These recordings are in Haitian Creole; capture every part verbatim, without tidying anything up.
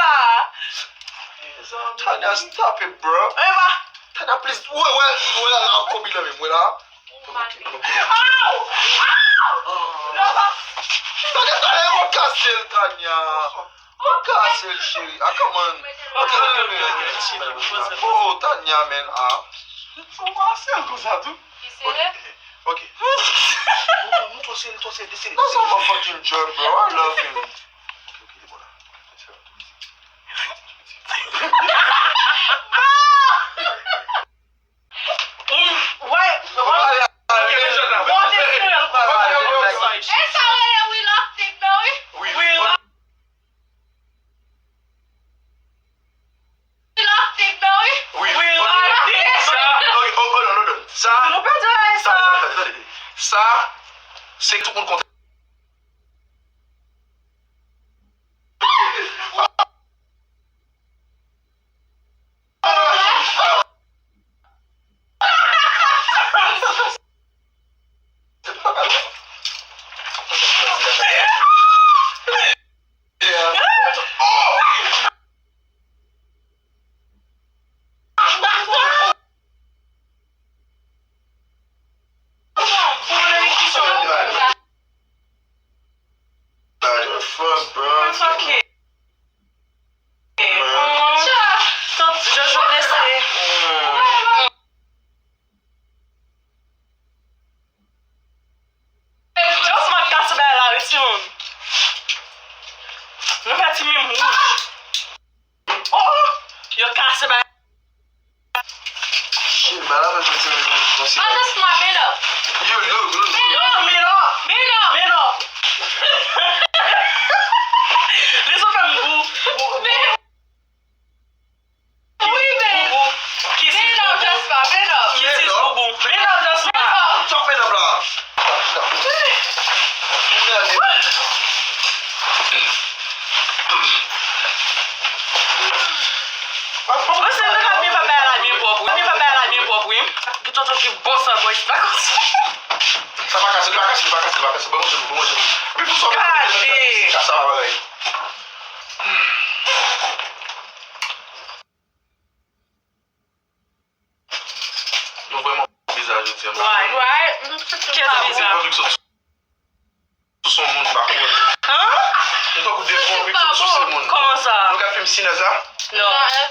la. Tanya, stop it, bro. Eva. Tanya, please. Wè, wè, wè la, la, kobi la menm, wè la. Aw! Aw! Tanya, Tanya, mwen kase l, Tanya. Mwen kase l, cheri. Ah, come on. Ok, ok, ok, ok, ok. Oh, Tanya, man. Ah. Ou kase l konsa tou? Ok, ok. Montre w seri, montre w seri, desene, desene. That's not my fucking job, bro. I love him. Ok, ok, bon la. Wè, wè. Monte sou l. E sa w rele reluctant non, wi. Reluctant non, wi. Reluctant non, wi. Sa, ok, oh, oh, non, non, non. Sa, nou pèdi la, sa. Sa, sa, sa, sa, se tout moun kontan. Fuck, bro. Jojo blese. Just man kase bagay la, wi, timoun. Nou fè ti mim wouj. Oh, oh, yo kase bagay. Shit, bagay la fè soti nan yon sila. Just man, men up. Yo, look, look. Men up, men up, men up, men up. Li sou fè m bou, bou, bou. Wi, men. Bou, bou. Kisis bou, bou. Kisis bou, bou. Men up, just man. Stop men up la. Mwen se nou ka byen fè bagay la byen pwòp, wi. Byen fè bagay la byen pwòp, wi. Pou tonton ki bon sa, boy, se pa konsa. Sa pa kase, li pa kase, li pa kase, li pa kase. Bon, manje nou, bon, manje nou. Epi pou sa, gade. Kase sa, bagay. Nou vrèman bizarre jodi a. Why? Why? Kèl bizarre? Sou son moun pa konnen. Hein? Nou tankou de granvi ki sot sou se moun. Kòman sa? Nou gad fim Sinèz la? Non.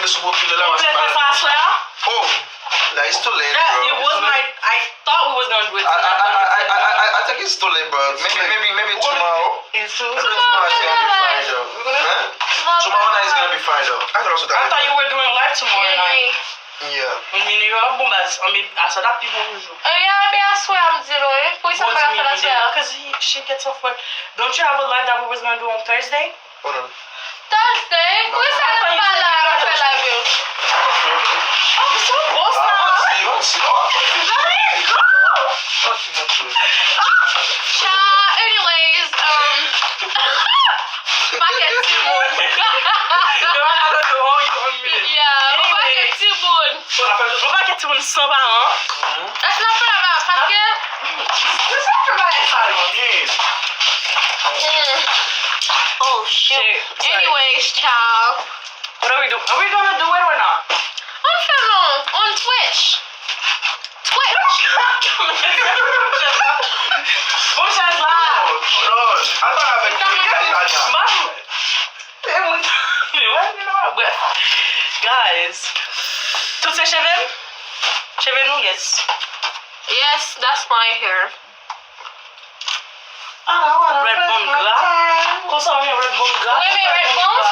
antre sou pwofil la. Ou vle fè sa aswè a? Oh, nah, it's too late, bro. It was my, I thought we was gonna do it tonight. I, I, I, I, I, I think it's too late, bro. Maybe, maybe, maybe tomorrow. Maybe tomorrow is gonna be fine, though. Huh? Tomorrow night is gonna be fine, though. I can also tell you. I thought you were doing live tomorrow night. Yeah. Mwen vini yo ap bon baz, anben aswè t ap pi bon toujou. Anyen anben aswè a m di nou, wi. Poukisa m pa ka fè l aswè a? Cause she gets off work. Don't you have a live that we was gonna do on Thursday? Hold on. Thursday? Poukisa nou pa la nan fè live yo? Oh, so bon sa. Let it go. Cha, anyways, um, pakèt timoun. Yeah, yon pakèt timoun. Yon pakèt timoun san paran. Èske n ap fè la, paske... This is for my assignment. Mm. Oh, shoot. Anyways, child. What are we doing? Are we gonna do it or not? Ann fè non, on Twitch. Twitch. Bon, chèz la. Hold on. Al pale avèk Tanya. Bref. Guys. Tout se cheve m? Cheve nou, yes. Yes, that's my hair. Red Bone gra? Konsa w renmen Red Bone gra? Ou renmen Red Bone?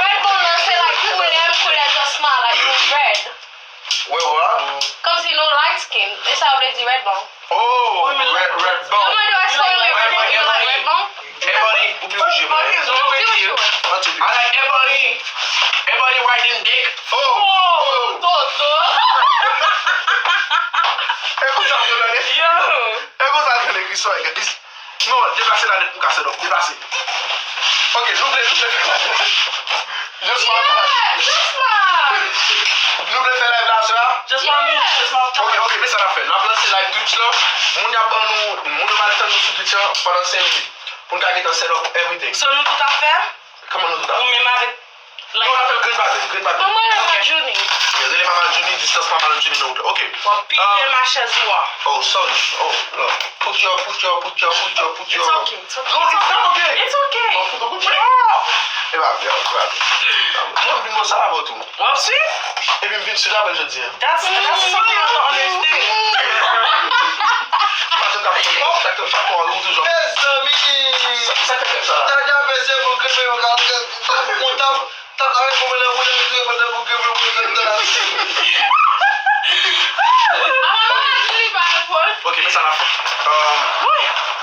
Red Bone nan se like koulè, koulè just ma, like nou red. Wait, what? Kòmsi nou light skin. E sa yo vle di Red Bone. Oh, red, red bone. Yo mande w èske w renmen Red Bone? You like Red Bone? Ebony, ou pi wouj ke mwen. Ou pi wouj ke mwen. I like Ebony. Ebony white and thick. Oh. Toto. E konsa m te gade. Yo. E konsa m te gade Kristo, guys. Non, deplase la nèt pou kase dòk. Deplase. Ok, nou vle, nou vle fè live. Just one touch. Nou vle fè live la, sè a? Just one minute, just one touch. Ok, ok, men sa n ap fè. N ap lanse live Twitch lan. Moun y ap ban nou, moun yo pral tann nou sou Twitch lan pandan senk minit. Pou n ka gentan set up everything. So nou tout ap fè? Kòman nou tout ap fè? Ou menm avèk Non, n ap fè l green button, green button. Mwen, mwen, mwen, Junie. Rele Mama Junie, distance Mama Junie nan wout la. Ok. W ap pile machèz ou a. Oh, sorry. Oh, Lord. Put your, put your, put your, put your, put your. It's okay, it's okay. Non, it's not okay. It's okay. Oh, fout yon kout pye. E pa vre, e pa vre. Mwen, m vin konsa avè w tou. W ap swiv? Epi m vin swiv avè l jodi a. That's, that's something I don't understand. Imagine that. Oh, chak, chak fwa ou toujou. Mezanmi! Sa, sa k fè sa la? Tanya peze pou gripe, pou ka, pou tap, tap, ale pou mwen nan mwen, nan mwen, nan mwen, nan mwen, nan mwen. Apa mwen ka di li pa reponn? Ok, men sa n ap fè. Um,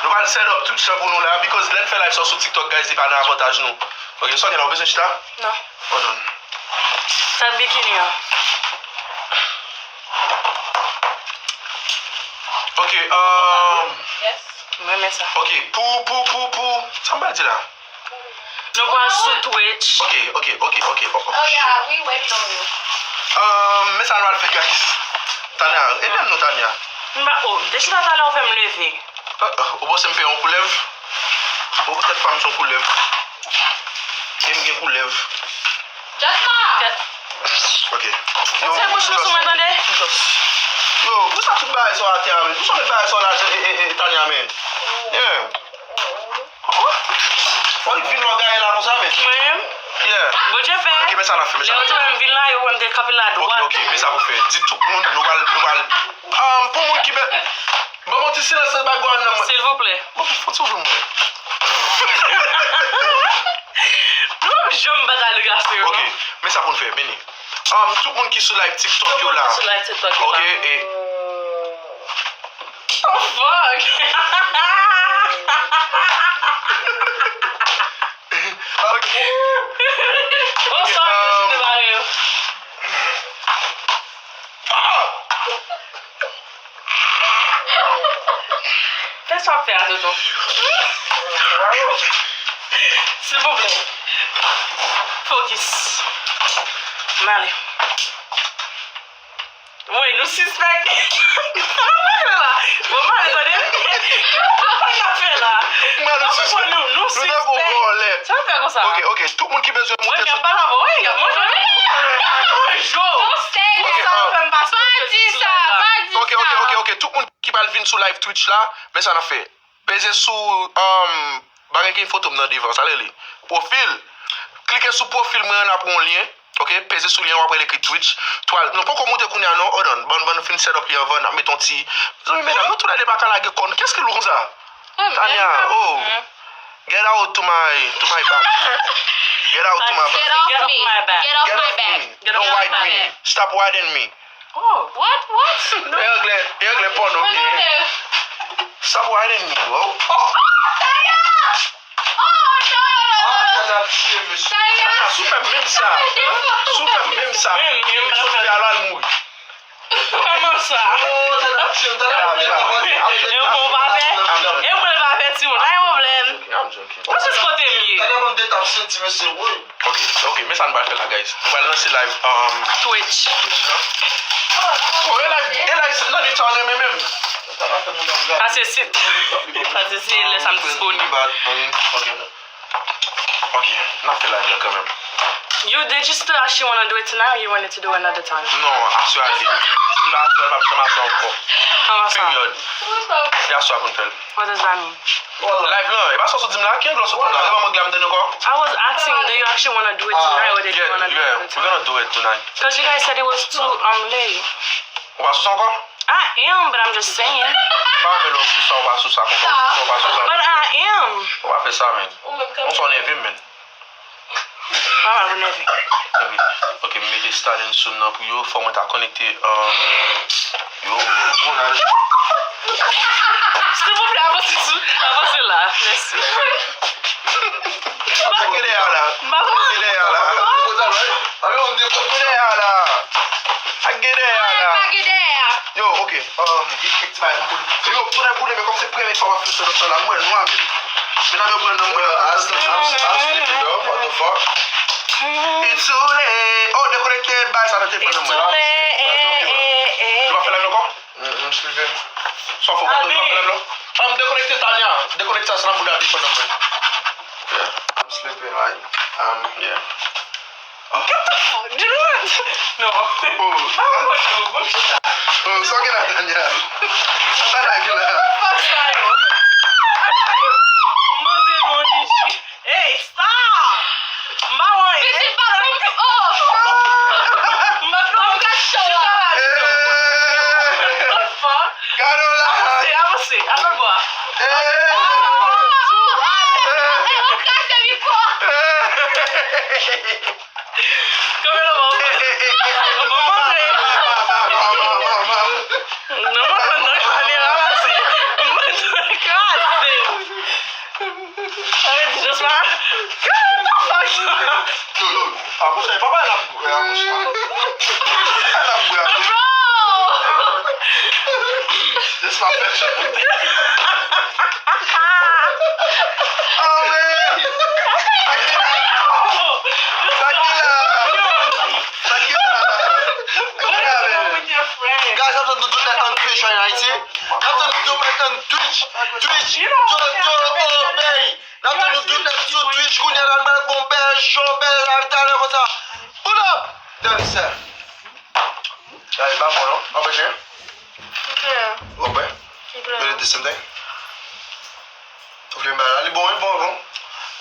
nou pral set up tout sa pou nou la, because lè n fè live sa sou TikTok, guys, li pa nan avantaj nou. Ok, Sonia, ou bezwen chita? Non. Hold on. Sa bikini an. Ok, um, Yes. Mwen renmen sa. Ok, pou, pou, pou, pou, sa m pral di la? Nou pral sou Twitch. Ok, ok, ok, ok, ok. Oh, yeah, we waiting on you. Um, men sa nou pral fè, guys. Tanya, ede m non, Tanya. M pa, oh, depi talè ou fè m leve. Uh, uh, ou panse m fè yon koulèv? Bon, poutèt pa m se yon koulèv. E m gen koulèv. Jasma! Ok. Ou tire bouch ou sou mwen, tande? Yo, pou sa tout bagay sa atè a, men? Pou sa met bagay sa la, e, e, e, Tanya, men? Yeah. Fò li vin lògay la konsa, men. Mwen menm? Yeah. Bondye fè. Ok, men sa n ap fè, men sa n ap fè. Lè yo te wè m vin la, yo wè m te kanpe la dwat. Ok, ok, men sa pou fè. Di tout moun, nou pral, nou pral. Um, pou moun ki bè-, ban m yon ti silans nan background nan, mwen. Silvouplè. Bon, fò ti ouvri mwen. Nou janm pa ta li gason yo, non? Ok, men sa pou n fè, men ni. Um, tout moun ki sou live TikTok yo la. Tout moun ki sou live TikTok yo la. Ok, e. Oh, fuck! Ok. Oh, sorry, um, yo te bare yo. Ah! Fè sa w ap fè a, Jojo. Silvouplè. Fokis. M ale. Wi, nou sispèk. Sa n ap fè la? Bon, m ale, tande. Sa n ap fè la? Nou, nou sispèk. Sa n ap fè konsa? Ok, ok. Tout moun ki bezwen moute sou. Wi, men m pa la, wi, mwen jwenn. Mwen jwenn. Pou sa w fè m pase. Pa di sa, pa di sa. Ok, ok, ok, ok. Tout moun ki pral vin sou live Twitch la, men sa n ap fè. Peze sou, um, bagay ki gen foto m nan devan, sa rele pwofil. Klike sou pwofil mwen an, ap gen yon lyen. Ok, peze sou lyen an, w ap wè l ekri Twitch. Twal, nou poko moute kounye a non, hold on. Ban, ban nou fin set up li anvan, n ap met yon ti. Mezanmi, medam, nou toulède pa ka lage kò n. Kiyès ki lou konsa? Tanya, oh. Get out to my, to my back. Get out to my back. Get off me. Get off my back. Don't wipe me. Stop riding me. Oh. What? What? E anglè, e anglè pòno m ye. Stop riding me, bro. Oh, Tanya! Oh, no, no, no, no, no. Tanya, si w fè menm sa, si w fè menm sa, misye fè al mouri. Kòman sa? E bon, pa fè, e bon, pa fè timoun. Pa gen pwoblèm. Mwen se kote m ye. Tanya ban m de tap senti, mesye, woy. Ok, ok, men sa n pral fè la, guys. Nou pral lanse live, um, Twitch. Twitch, non? Bon, e live, e live nan nit sa w renmen menm? Pase si, pase si lè sa m disponib. Ok. Ok, n ap fè live la kanmenm. You, did you still actually wanna do it tonight or you wanted to do another time? Non, aswè a li. Si l pa aswè, l p ap janm aswè ankò. Kòman sa? Period. Se aswè a pou n fè l. What does that mean? Live lan, e pa sa w sot di m la, ki anglè w sot di m la? Ou pa mwen glam dan ankò? I was asking, do you actually wanna do it tonight or did you wanna do it another time? Yeah, yeah, we're gonna do it tonight. 'Cause you guys said it was too, um, late. Ou pa sou sa ankò? I am, but I'm just saying. M pa renmen lè w sou sa, ou pa sou sa konsa, ou sou sa, ou pa sou sa. But I am. Ou pa fè sa, man. Ou menm, ou nève m, man. Mama, mwen nève. Ok, ok, m mete start and soon nan pou yo. Fò mwen ta konekte, um, yo. Silvouplè, avanse sou, avanse la. Mèsi. Sa k gen dèyè a la? M pa konn. Sa k gen dèyè a la? Sa k gen dèyè a la? Sa k gen dèyè a la? Sa k gen dèyè a la? Yo, ok. Um, gen kèk ti bagay m konn. Yo, tounen pou li, men kòm se premye fwa m ap fè setup sa la, m wè nwa, men. Men nan yo pran nan mwen. Yo, I sleep, I, I sleeping, bro. What the fuck? It's too late. Oh, dekonekte bay sa nan telefòn nan mwen. It's too late. Nou pa fè live ankò? Mm, mm, m sleeping. Sa fò, nou pa fè live la? Ah, m dekonekte Tanya. Dekonekte sa nan bouda telefòn nan mwen. Yeah, I'm sleeping, like, um, yeah. Get the fuck, Juliet! Non. Pa mwen, non, bon, chita. Oh, sa w gen la, Tanya? Sa w gen la? Fuck sa yo. Manje non, Nichi. Hey, stop! M pa wè. Pitit pa konn. Oh! M pa konn. Gad show la. What the fuck? Gade w la. Avanse, avanse. Avanse. Hey! Oh! Ou kraze mikwo. Kanpe la, mwen. Mwen montre. Non, mwen nan kamera la, se mwen nan kraze. Sa vle di, Joshua, what the fuck? Yo, yo, a, monchè, pa bay la pou bwè, a, monchè. Pa bay la pou bwè, a, monchè. Joshua fè chante. Ah, wi! Sa ki la? Sa ki la? Sa ki la? Sa ki la, men? Guys, n ap tann nou tout nèt on Twitch an Ayiti. N ap tann nou tout nèt on Twitch. Twitch, Jojo Obey. N ap tann nou tout nèt sou Twitch kounye a la, nou pral fè yon bèl show, bèl live talè konsa. Pull up! Dancer. Gade, pa bon, non? Anpèche. Ki klè? Ou wè? Ki klè? Really the same thing? Ou vle m ba la? Li bon, li bon, bon.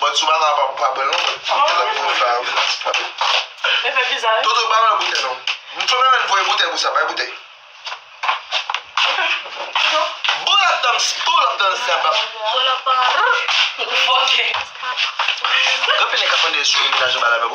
But sou bagay pa, pa bwè l non, but. Mwen, mwen, mwen. E fè vizaj. Toto, ba mwen boutèy non. M fè mwen voye boutèy pou sa, bay boutèy. Pull up dans, pull up dans, sèp la. Pull up, uh, fuck it. Anpil nèg k ap mande sou menaj anba la, men